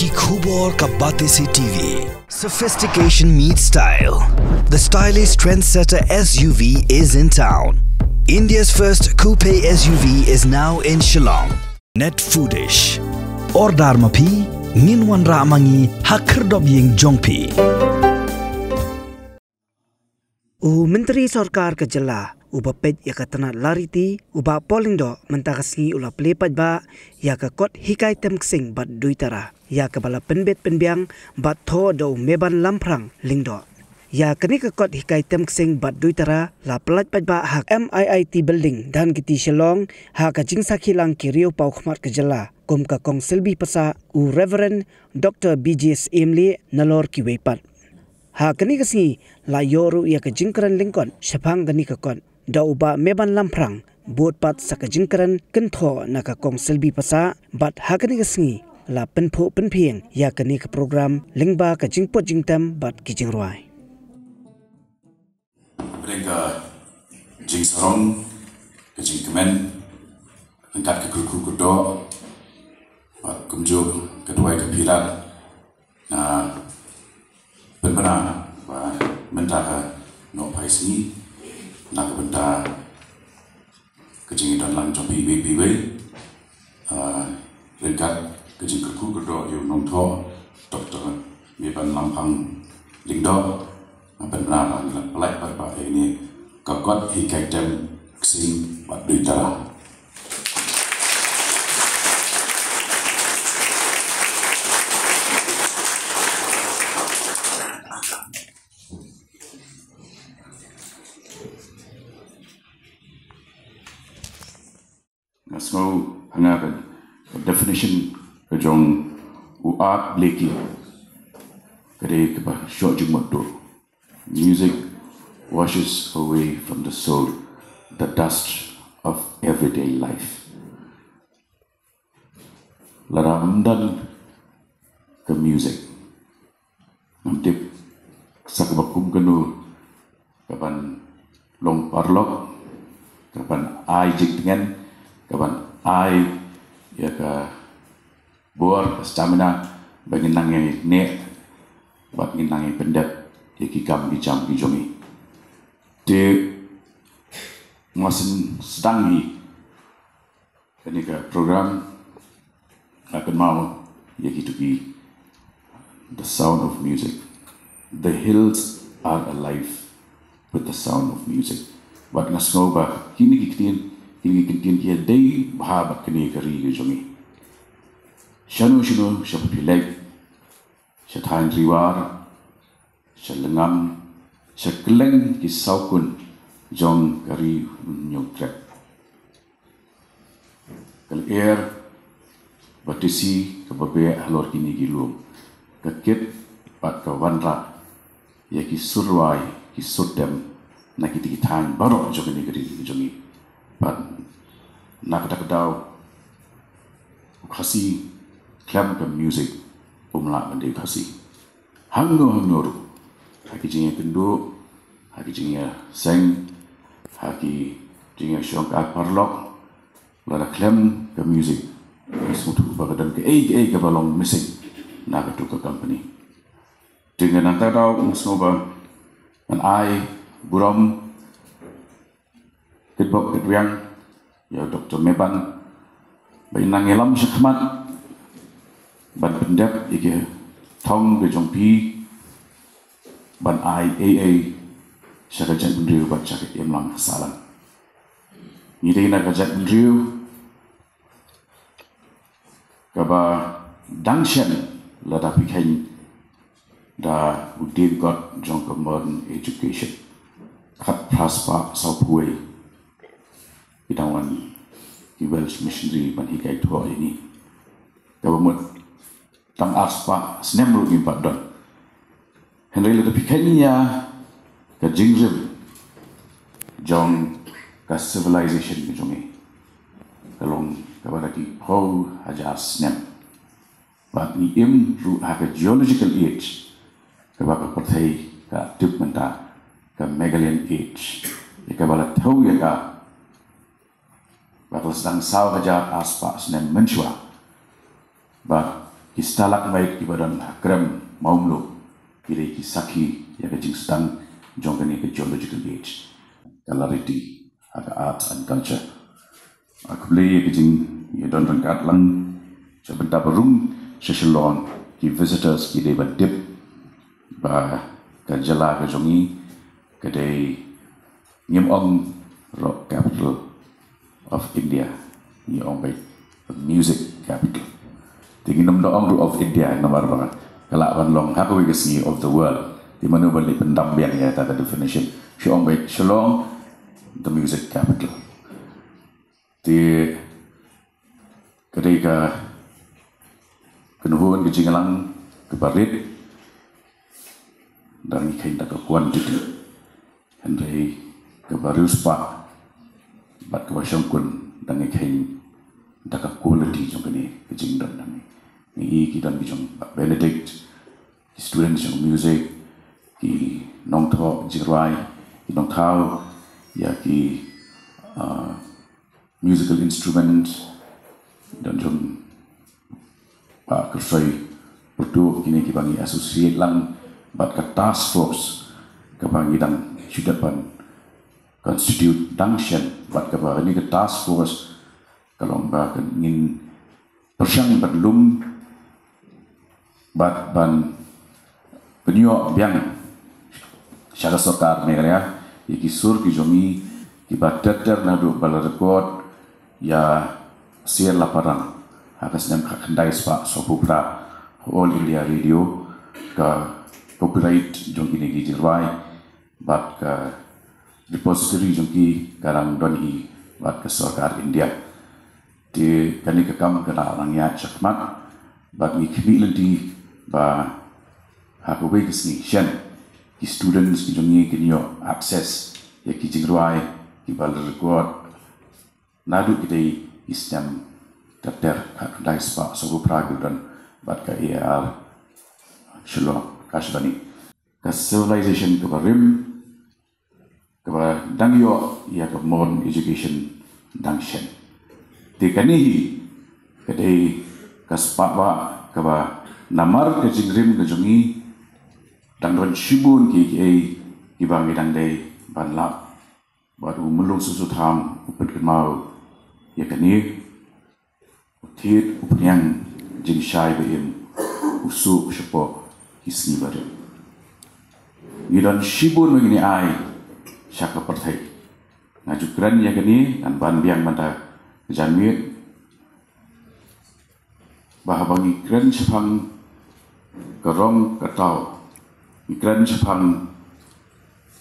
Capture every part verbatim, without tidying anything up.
Ki khubor ka Batesi T V. Sophistication meets style. The stylish trendsetter S U V is in town. India's first coupe S U V is now in Shillong. Net Foodish. Order ma phi, ngin wanrah ma ngi ha khyrdop ïing jong phi. U Myntri Sorkar ka Jylla, uba peit ïa ka tnat lariti, u Bah Paul Lyngdoh, mynta ka sngi u la plie paidbah ïa ka kot hikai tem ksing bad duitara ïa kaba la pynbit pynbiang bad thoh da u Meban Lamphrang Lyngdoh. Ïa kane ka kot hikai tem ksing bad duitara la pyllait paidbah ha M I I T Building, Dhankheti, Shillong, ha ka jingsakhi lang ki riewpawkhmat ka Jylla, kum ka Kong Selby Passah, u Reverend Doctor B J Syiemlieh, nalor kiwei pat. Ha kane ka sngi la ïoh ruh ïa ka jingkren lyngkot shaphang kane ka kot da u Bah Meban Lamphrang, bud pat sa ka jingkren kynthoh na ka Kong Selby Passah, bad ha kane ka sngi la pynphuh pynphieng ïa kane ka program lyngba ka jingput jingtem bad ki jingrwai. Hapdeng ka jingsarong, ka jingkmen, ryngkat ka kyrkhu kyrdoh, bad kumjuh ka duwai ka philat, nga pynbna ba mynta ka nohphai sngi, na ka bynta ka jingïadon lang jong phi iwei pa iwei, ah, ryngkat ka jingkyrkhu kyrdoh ïa u nongthoh Doctor Meban Lamphrang Lyngdoh, nga pynbna ba ngi la pyllait paidbah ïa kane ka kot hikai tem ksing bad duitara. Nga sngew ha nga ka, ka definition ka jong u Art Blakey ka dei kaba shoh jingmut duh. Music washes away from the soul the dust of everyday life. Lada ym don ka music, ngam tip sa kaba kum kano kaban long paralok, kaban ai jingtngen, kaban ai ïa ka bor, ka stamina, ba ngin nang ïa neh bad ngin nang ïa pyndep ïa ki kam ki jam ki jong ngi. Te nga sngewsih sdang hi kane ka program, nga kynmaw ïa kito ki, the sound of music. The hills are alive with the sound of music. Bad nga sngew ba kine ki ktien, kine ki ktien ki ïadei bha bad kane ka ri ka jong ngi. Shano shano sha ba phi leit, sha thaiñ Ri War, sha lyngngam, sha kylleng ki sawkun jong ka Ri Hynñiewtrep, ka lyer ba tisi kaba beh halor kine ki lum, ka kit bad ka wanrah ïa ki sur rwai, ki sur tem na kito ki thaiñ baroh jong kane ka ri jong ngi. Bad na kata ka daw u Khasi khlem ka music um lah ban dei u Khasi. Hangno hangno ruh, ha ki jingïakynduh, ha ki jingïaseng, ha ki jingïashong ka paralok, lada khlem ka music, nga sngewthuh ba ka don kaei kaei kaba long missing na kato ka company. Te nga nangta daw nga sngew ba ngan ai burom kitbok kitrwiang ïa u Doctor Meban ba in nang ïalam shakhmat ban pyndep ïa ki thong ki jong phi ban ai ei ei sha ka jaitbynriew bad sha ka imlang sahlang. Ngi dei na ka jaitbynriew kaba dang shen lada phi kheiñ da u diengkot jong ka modern education. Khatphra spah sawphew wei ki dang wan ki Welsh missionary ban hikai thoh ïa ngi. Kaba mut tang ar spah snem ruh ngim pat don. Hynrei lada phi kheiñ ïa ka jingrim jong ka civilization ka jong ngi, ka long kaba da ki phew hajar snem. Bad ngi im ruh ha ka geological age kaba ka pyrthei ka tip mynta ka Magellan age, ïa kaba la thew ïa ka ba ka la sdang saw hajar ar spah snem mynshuwa. Bad Ki stalagmite kiba don ha krem Mawmluh ki dei ki sakhi ïa ka jingsdang jong kane ka geological age. Ka la riti ha ka arts and culture. Khublei ïa ka jingïadon ryngkat lang sha bynta ba rung sha Shillong. Ki visitors ki dei ban tip ba ka jylla ka jong ngi ka dei, ngim ong rock capital of India, ngi ong beit music capital. Te ngin ym da ong ruh of India namar ba ka lah ban long ha kawei ka sngi of the world. Te mano ban leh pyndam biang ïa kata ka definition? Shu ong beit Shillong the music capital. Te ka dei ka kynhun ka jingïalang kaba rit, da ngi kheiñ da ka quantity, hynrei kaba riewspah bad kaba shongkun da ngi kheiñ da ka quality jong kane ka jingdon. Da ngi ngi i ki don ki jong Bah Benedict, ki students jong music, ki nongthoh jingrwai, ki nongthaw ïa ki, ah, musical instrument, don jong Bah Kyrsoi Pyrtuh, kine kiba ngi associate lang bad ka task force kaba ngi dang shu dep ban constitute dang shen, bad kaba kane ka task force ka long ba ka ngin pyrshang ban lum bad ban pynïoh biang sha ka sorkar Meghalaya ïa ki sur ki jong ngi kiba ter ter naduh ba la record ïa Siar Laparang ha ka snem khatkhyndai spah sawphew phra ha All India Radio, ka copyright jong kine ki jingrwai bad ka repository jong ki ka dang don hi bad ka sorkar India. Te kane ka kam ka dang nang ïaid shakhmat bad ngi khmih lynti ba ha kawei ka sngi shen ki students ki jong ngi kin ïoh access ïa ki jingrwai kiba la record naduh ki dei ki snem ter ter, khatkhyndai spah sawphew phra ki la don bad ka A I R Shillong Akashvani. Ka civilization kaba rim kaba dang ïoh ïa ka modern education dang shen. Te kane hi ka dei ka spah ba kaba namar ka jingrim ka jong ngi dang don shibun kiei kiei kiba ngi dang dei ban lap. Bad u Myllung Soso Tham u pynkynmaw ïa kane: U thied u pdiang jingshai ba im, u suk shapoh ki sngi barim. Ngi don shibun ba ngin ïa ai sha ka pyrthei. Nga ju kren ïa kane, ngan ban biang mynta ka janmiet, ba haba ngi kren shaphang ka rong ka taw, ngi kren shaphang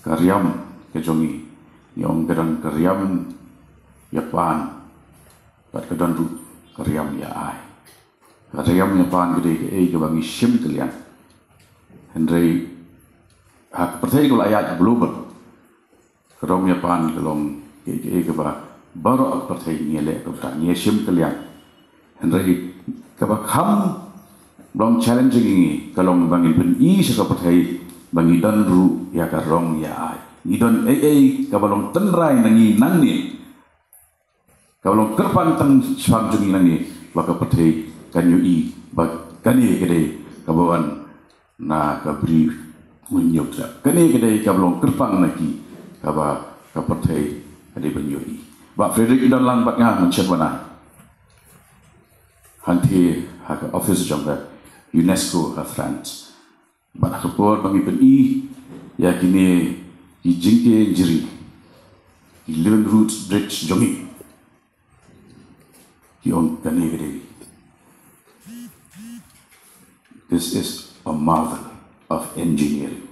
ka riam ka jong ngi, ngi ong ka dang ka riam ïa pan bad ka don ruh ka riam ïa ai. Ka riam ïa pan ka dei kaei kaba ngi shim kylliang. Hynrei ha ka pyrthei kaba la ïaid global, ka rong ïa pan ka long kaei kaei kaba baroh ka pyrthei ngi ïaleh kumta, ngi ïashim kylliang. Hynrei kaba kham long challenging ïa ngi ka long ba ngin pyni sha ka pyrthei ba ngi don ruh ïa ka rong ïa ai. Ngi don ei ei kaba long tynrai na ngi nangne, kaba long kyrpang tang shaphang jong ngi nangne, ba ka pyrthei kan ïohi ba kane ka dei kaba wan na ka Bri Hynñiewtrep. Kane ka dei kaba long kyrpang na ki kaba ka pyrthei ka dei ban ïohi. Bah Frederick i don lang bad nga mynshem bnai hangtei ha ka office jong ka UNESCO ha France. Bad ha ka por ba ngi pyni ïa kine ki jingkieng jri, ki Living Roots Bridge jong ngi, ki ong kane ka dei, this is a marvel of engineering.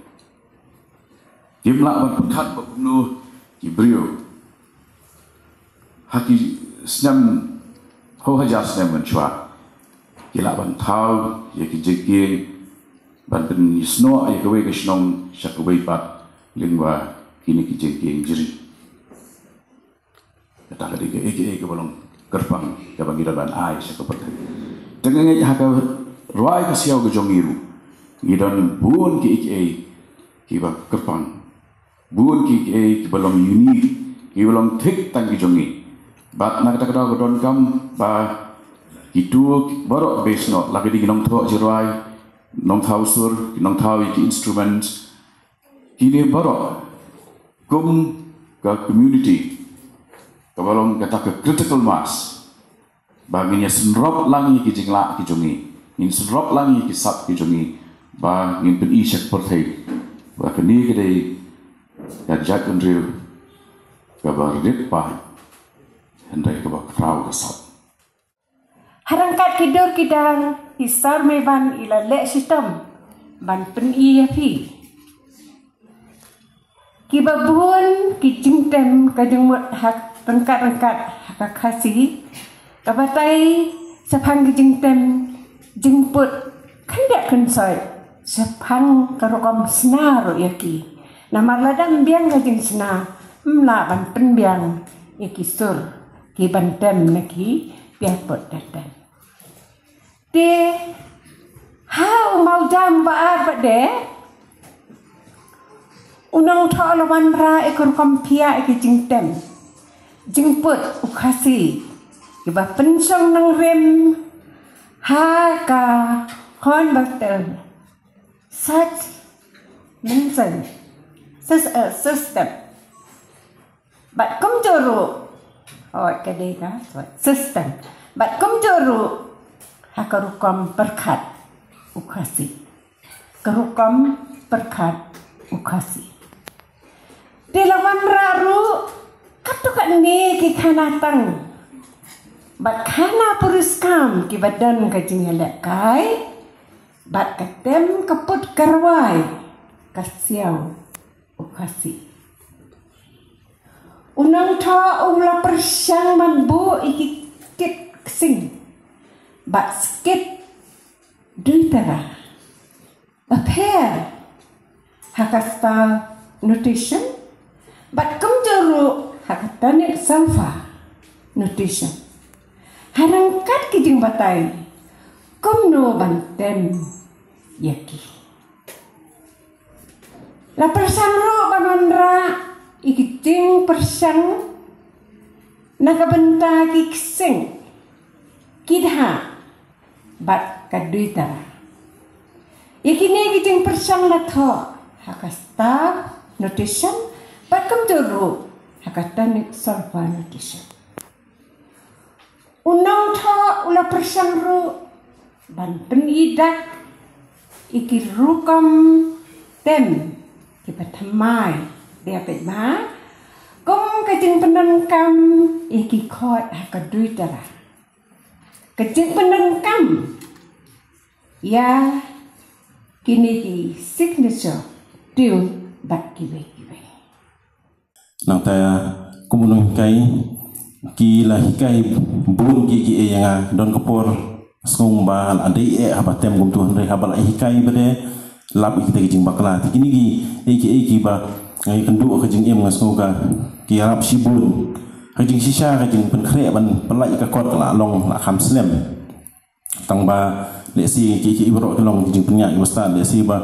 Kim lah ban pyrkhat ba kumno ki briew ha ki snem, khaw hajar snem mynshuwa, ki lah ban thaw ïa ki jingkieng ban pynsnoh ïa kawei ka shnong sha kawei pat lyngba kine ki jingkieng jri. Kata ka dei kaei kaei kaba long kyrpang kaba ngi don ban ai sha ka pyrthei. Te nga ngeit ha ka rwai ka siaw ka jong ngi ruh ngi don bun kiei kiei kiba kyrpang, bun kiei kiei kiba long unique, kiba long thik tang ki jong ngi. Bad na kata ka daw ka donkam ba Kito baroh base noh, la ki dei ki nongthoh jingrwai, nongthaw sur, ki nongthaw ïa ki instruments, kine baroh kum ka community kaba long kata ka critical mass, ba ngin ïa synrop lang ïa ki jinglah ki jong ngi, ngin synrop lang ïa ki sap ki jong ngi, ba ngin pyni sha ka pyrthei ba kane ka dei ka jaitbynriew kaba rit paid, hynrei kaba khraw ka sap. Ha ryngkat ki dur ki dar, i Sir Meban i la leh shitom ban pyni ïa phi. Kiba bun ki jingtem ka jingmut ha ryngkat-ryngkat ha ka Khasi, ka batai shaphang ki jingtem jingput khyndiat khynsoit shaphang ka rukom sna ruh ïa ki. Namar lada ym biang ka jingsna, ym lah ban pynbiang ïa ki sur kiban tem na ki pia put da tem. Te ha u mawjam ba ar ba de, u nongthoh u la wanrah ïa ka rukom pia ïa ki jingtem jingput u Khasi, kiba pynshong nongrim ha ka Hornbill Stud Site Management Sys-, eh, System. Bad kumjuh ruh, oh, ka dei ka, sorry, system. Bad kumjuh ruh ha ka rukom pyrkhat u Khasi. Ka rukom pyrkhat u Khasi. Te la wanrah ruh katto katne ki khana tang bad khana puriskam kiba don ka jingïalehkai bad ka tem ka put ka rwai ka siaw u Khasi. U nongthoh u la pyrshang ban buh ïa ki kit ksing bad skit duitara bapher ha ka staff notation bad kumjuh ruh ha ka tonic solfa notation. Ha ryngkat ki jingbatai kumno ban tem ïa ki. La pyrshang ruh ban wanrah ïa ki jingpyrshang na ka bynta ki ksing, ki dha bad ka duitara. Ïa kine ki jingpyrshang la thoh ha ka staff notation bad kumjuh ruh ha ka tonic solfa notation. U nongthoh u la pyrshang ruh ban pyni dak ïa ki rukom tem kiba thymmai, dei peit ba kum ka jingpyndonkam ïa ki khot ha ka duitara, ka jingpyndonkam ïa kine ki signature tune bad kiwei kiwei. Nangta kum u nonghikai, ki la hikai bun ki ki ïa nga, don ka por sngew ba la dei eh haba tem kumtu, hynrei haba la hikai ba dei lap ïa kita ki jingbakla. Te kine ki ei ki ei kiba nga ïakynduh ka jingim nga sngew ka ki ïarap shibun. Ka jingshisha ka jingpynkhreh ban pynlait ka kot ka la long la kham slem. Tang ba lehse ki ki baroh ki long ki jingpynïaid ki ba stad, lehse ba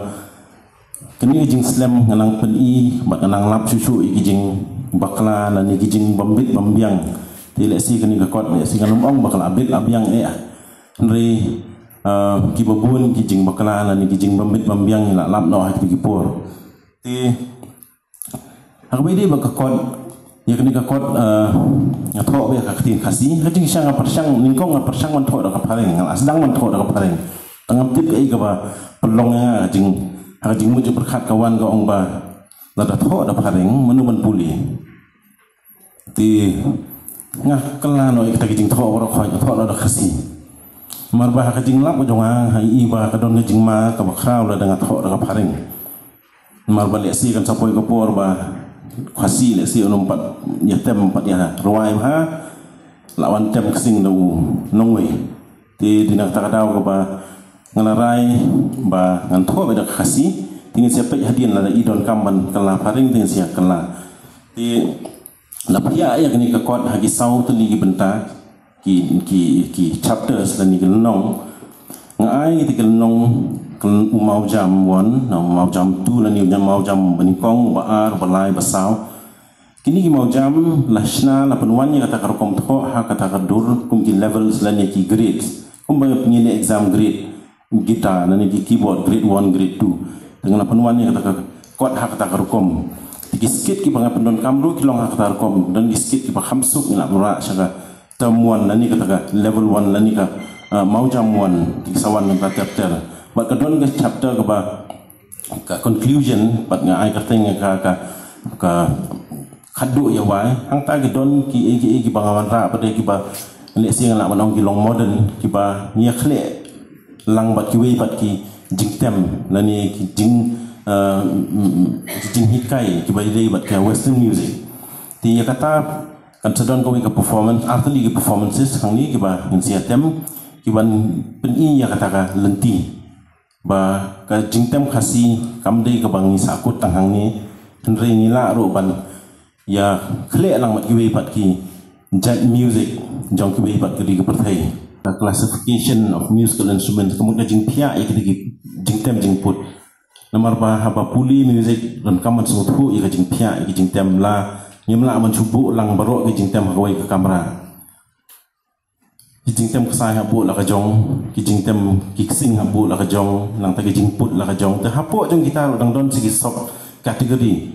kane ka jingslem nga nang pyni bad nga nang lap shuh shuh ïa ki jingbakla lane ki jingbym bit bym biang. Te lehse kane ka kot lehse ngan ym ong ba ka la bit la biang eh. Hynrei, ah, kiba bun ki jingbakla lane ki jingbym bit bym biang ngi la lap noh ha kito ki por. Te ha kaba ïadei bad ka kot, ïa kane ka kot, eh, nga thoh beit ha ka ktien Khasi. Ka jingshisha nga pyrshang, nyngkong nga pyrshang ban thoh da ka phareng, nga la sdang ban thoh da ka phareng. Tang ngam tip kaei kaba pynlong ïa nga, ka jing, ha ka jingmut jingpyrkhat ka wan ka ong ba lada thoh da phareng mano ban pule. Te nga kylla noh ïa kita ki jingthoh baroh khoit, nga thoh noh da Khasi. Namar ba ha ka jinglap ka jong nga nga i ba ka don ka jingma kaba khraw lada nga thoh da ka phareng. Namar ba lehse kan sa poi ka por ba Khasi lehse un ym pat ïa tem pat ïa rwai bha, la wan tem ksing da u nongwei. Te dei na kata ka daw kaba nga la rai ba ngan thoh beit da ka Khasi, te ngin sa peit hadien lada i donkam ban kylla phareng te ngin sa kylla. Te la pynïaid ïa kane ka kot ha ki saw tylli ki bynta, ki, ki, ki chapters lane ki lynnong. Nga ai kine ki lynnong, ki lyn-, u mawjam one, na u mawjam two lane u mawjam ba nyngkong, ba ar, ba lai, ba saw. Kine ki mawjam la shna, la pynwan ïa kata ka rukom thoh ha kata ka dur kum ki levels lane ki grades. Kumba ngi leh exam grade guitar lane ki keyboard, grade one, grade two. Te nga la pynwan ïa kata ka kot ha kata ka rukom. Te ki skit kiba nga pyndonkam ruh ki long ha kata ka rukom. Don ki skit kiba kham suk ngi la pynrah sha ka term one lane kata ka level one lane ka, uh, mawjam one. Te ki sa wan na ka ter ter. Bad ka don ka chapter kaba ka conclusion, bad nga ai kyrteng ka, ka, ka khadduh ïa wai. Hangta ki don ki ei ki ei kiba nga wanrah, bad kiba lehse nga lah ban ong ki long modern, kiba ngi ïa khleh lang bad kiwei pat ki jingtem lane ki jing, eh, ki jinghikai kiba ïadei bad ka western music. Te ïa kata kan sa don kawei ka performance, artylli ki performances hangne kiba ngin sa ïa tem, kiban pyni ïa kata ka lynti. Ba ka jingtem Khasi kam dei kaba ngi sahkut tang hangne, hynrei ngi lah ruh ban ïa khleh lang bad kiwei pat ki jait music jong kiwei pat ki ri ki pyrthei. Ka classification of musical instruments, ka mut ka jingphiah ïa kita ki jingtem jingput. Namar ba haba pule music donkam ban sngewthuh ïa ka jingphiah ïa ki jingtem, la ngim lah ban shu buh lang baroh ki jingtem ha kawei ka kamra. Ki jingtem ksai hapoh la ka jong, ki jingtem ki ksing hapoh la ka jong, nangta ki jingput la ka jong. Te hapoh jong kita ruh dang don sa ki sub category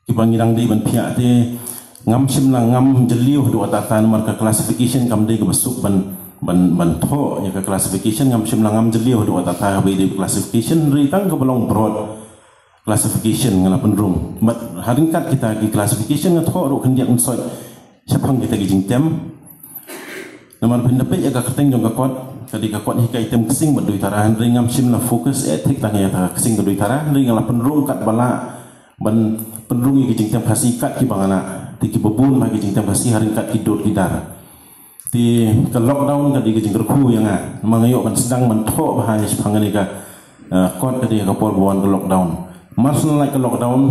kiba ngi dang dei ban phiah, te ngam shym la ngam jylliew haduh katta katta namar ka classification kam dei kaba suk ban, ban, ban thoh ïa ka classification. Ngam shym la ngam jylliew haduh katta katta haba ïadei classification, hynrei tang kaba long broad classification nga la pynrung. Bad ha ryngkat kita ki classification nga thoh ruh khyndiat khynsoit shaphang kita ki jingtem. Namar phin da peit ïa ka kyrteng jong ka kot, ka dei ka kot hikai tem ksing bad duitara, hynrei ngam shym la focus eh thik tang ïa ka ksing ka duitara, hynrei nga la pynrung katba lah ban pynrung ïa ki jingtem Khasi kat kiba nga lah. Te kiba bun bha ki jingtem Khasi ha ryngkat ki dur ki dar. Te ka lockdown ka dei ka jingkyrkhu ïa nga. Namar nga ïoh ban sdang ban thoh bha ïa shaphang kane ka, eh, kot, ka dei ka por ba wan ka lockdown. Mar shu lait ka lockdown,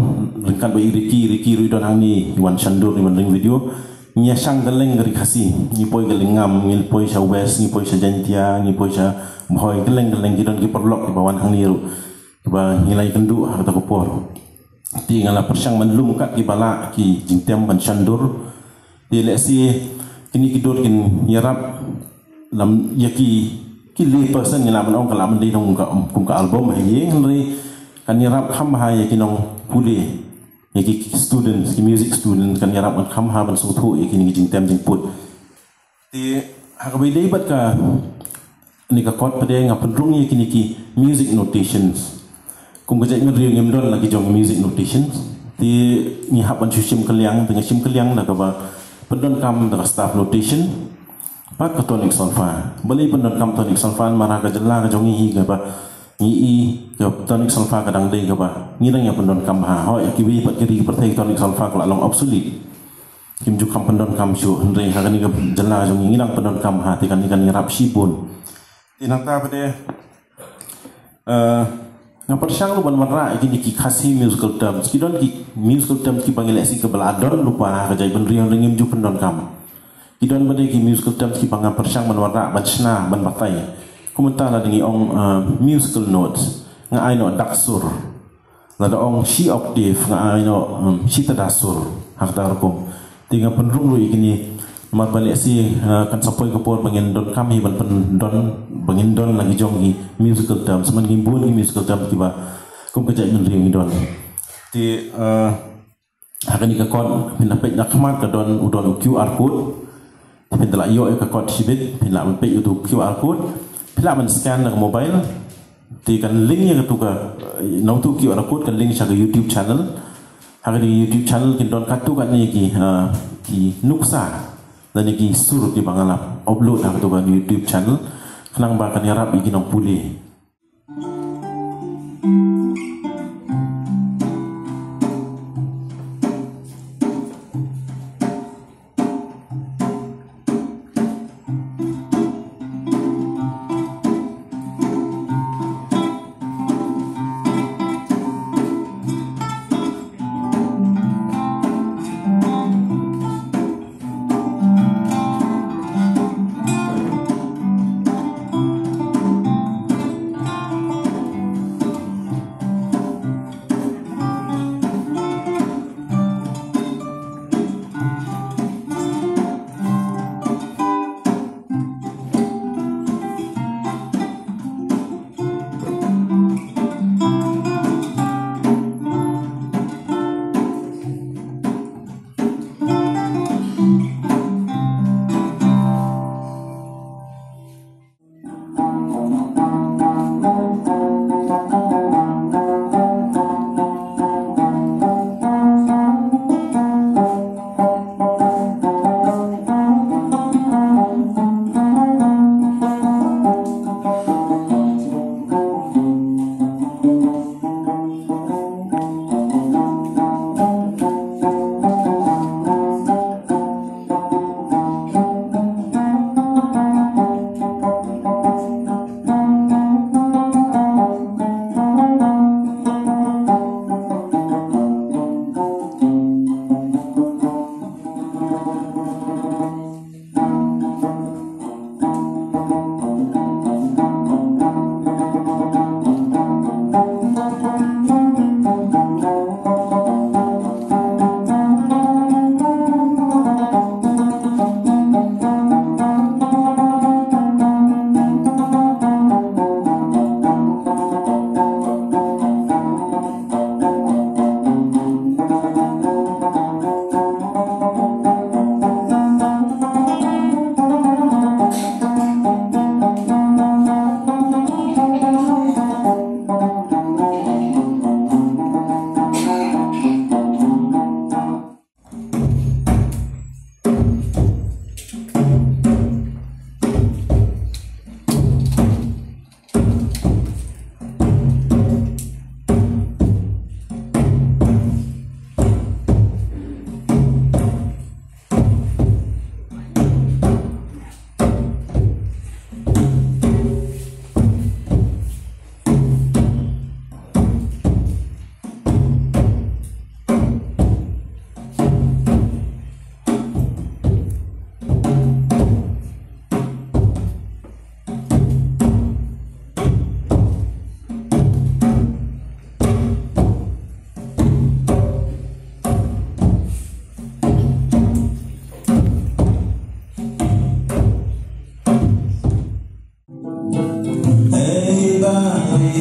ryngkat bad i Ricky, Ricky ruh i don hangne, i wan shandur, i wan ring video. Ngi ïa shang kylleng ka ri Khasi, ngi poi kylleng ngam, ngi poi sha West, ngi poi sha Jaintia, ngi poi sha Bhoi, kylleng kylleng ki don ki paralok kiba wan hangne ruh. Kiba ngi la ïakynduh ha kata ka por. Te nga la pyrshang ban lum kat kiba lah ki jingtem ban shandur. Te lehse kine ki dur kin ïarap lam ïa ki, ki lay person, ngi lah ban ong ka lah ban dei kum ka, kum ka album ha ïing, hynrei kan ïarap kham bha ïa ki nongpule, ïa ki, ki students, ki music students, kan ïarap kham bha ban sngewthuh ïa kine ki jingtem jingput. Te ha kaba ïadei bad kane ka kot pat nga pynrung ïa kine ki music notations. Kum ka jaitbynriew ngim don la ki jong music notations. Te ngi hap ban shu shim kylliang, te nga shim kylliang da kaba pyndonkam da ka staff notation bad ka tonic solfa. Balei pyndonkam tonic solfa? Namar ha ka jylla ka jong ngi hi kaba ngi i ka tonic solfa ka dang dei kaba ngi dang ïa pyndonkam bha. Hooid, ha kiwei pat ki ri ki pyrthei tonic solfa ka la long obsolete. Kim ju kham pyndonkam shuh, hynrei ha kane ka jylla jong ngi ngi dang pyndonkam bha, te kane kan ïarap shibun. Te nangta pat, eh, nga pyrshang ruh ban wanrah ïa kine ki Khasi musical terms. Ki don ki musical terms kiba ngi leh shisha kiba la don lypa ha ka jaitbynriew hynrei ngim ju pyndonkam. Ki don pat ki musical terms kiba nga pyrshang ban wanrah, ban shna, ban batai. Kumta lada ngi ong, eh, musical notes, nga ai noh dak sur. Lada ong shi octave, nga ai noh, um, shi tada sur, ha kata ka rukom. Te nga pynrung ruh ïa kine, namar ba lehse, uh, kan sa poi ka por ba ngin donkam hi ban pyndon, ba ngin don la ki jong ki musical terms, man ki bun ki musical terms kiba kum ka jaitbynriew ngi don. Te, uh, ha kane ka kot, phin da peit na khmat ka don, u don u Q R code. Phin da lah ïoh ïa ka kot shibit, phin lah ban peit ïa utu u Q R code, phin lah ban scan da ka mobile. Te kan link ïa katu ka, eh, na utu u Q R code kan link sha ka YouTube channel. Ha katu ka YouTube channel kin don katto katne ki, eh, ki nuksa lane ki sur kiba nga la upload ha katu ka YouTube channel. Khnang ba kan ïarap ïa ki nongpule.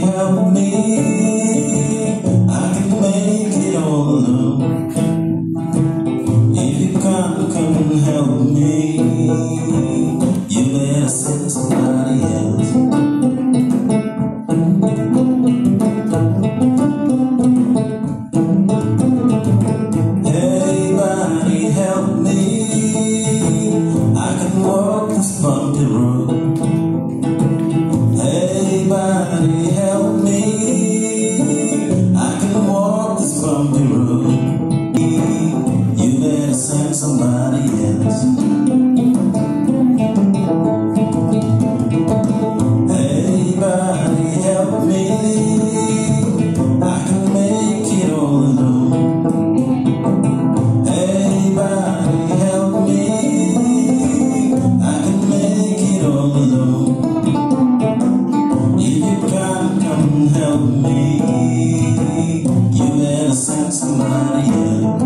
Help me, I can make it all alone. If you can't come and help me, you better send somebody else. Hey, buddy, help me. I can walk this bumpy road. Hey, buddy, help me. I can walk this bumpy road. You better send somebody else. Hey, buddy, help me. I can make it all alone. Hey, buddy, help me. I can make it all alone. If you can't come and help me, you better send somebody else.